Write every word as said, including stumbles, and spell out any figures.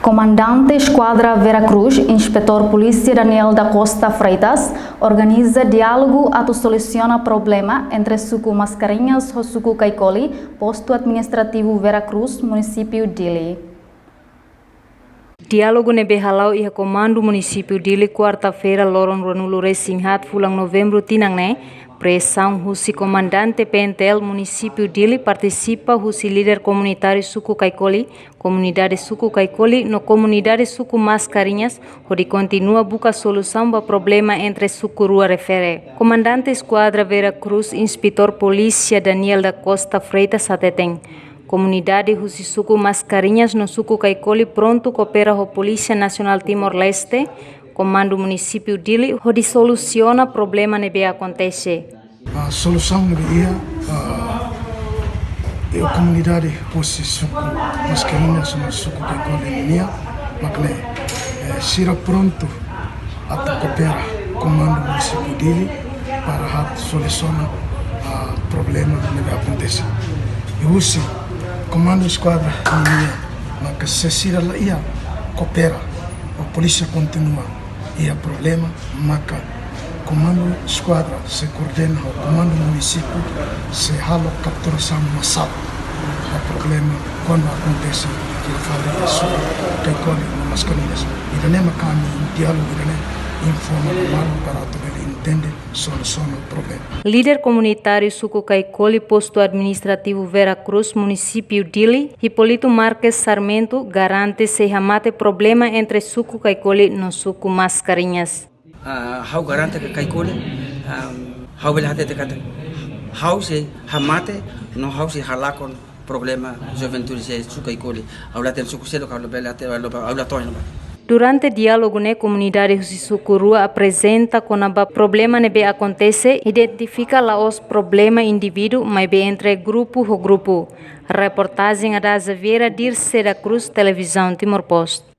Komandante Eskuadra Vera Cruz, Inspetór Polísia Daniel da Costa Freitas, organiza diálogu atu solusiona problema entre suku Mascarenhas ho suku Caicoli, Postu Administrativu Vera Cruz, Munisípiu Dili. Diálogu ne'ebé hala'o iha Komandu Munisípiu Dili, kuarta-feira, loron ruanulu-resin-haat fulan Novembru tinan ne'e, presaun husi Komandante P N T L Munisípiu Dili, partisipa husi líder komunitáriu suku Caicoli, komunidade suku Caicoli no komunidade suku Mascarenhas, hodi kontinua buka solusaun ba problema entre suku rua refere. Komandante Eskuadra Vera Cruz, Inspetór Polísia Daniel da Costa Freitas hateten, komunidade husi suku Mascarenhas no suku Caicoli prontu koopera ho Polísia Nasionál Timor-Leste, Komandu Munisípiu Dili, hodi solusiona problema ne'ebé akontese. Ah, solusaun ne'ebé iha, ah, iha komunidade husi suku Mascarenhas no suku Caicoli nian, mak ne'e, eh, sira prontu atu koopera Komandu Munisípiu Dili para atu solusiona, ah, problema ne'ebé akontese. I husi Komandu Eskuadra nian, maka se sira la iha koopera, ho polísia kontinua iha problema, maka Komandu Eskuadra sei koordena ho Komandu Munisípiu sei halo kapturasaun masál ba problema kuandu akontese iha fali iha suku Caicoli no Mascarenhas. Ida-ne'e maka ami diálogu ida-ne'e informa ba malu para atu bele entende solusaun problema. Líder komunitáriu suku Caicoli, Postu Administrativu Vera Cruz, Munisípiu Dili, Hipólito Marques Sarmento, garante sei hamate problema entre suku Caicoli no suku Mascarenhas. Ah, ha'u garante katak Caicoli, ah, ha'u bele hatete katak ha'u sei hamate, no ha'u sei halakon problema juventude iha suku Caicoli. Ha'u la hatene suku seluk, ha'u la bele hatete, ha'u la, ha'u la to'o iha ne'ebá. Durante diálogu ne'e, komunidade husi suku rua aprezenta kona-ba problema ne'ebé akontese, identifika la'ós problema indivíduu, maibé entre grupu ho grupu. Reportajen Adaza Vieira, Dirce da Cruz, Televizaun Timor Post.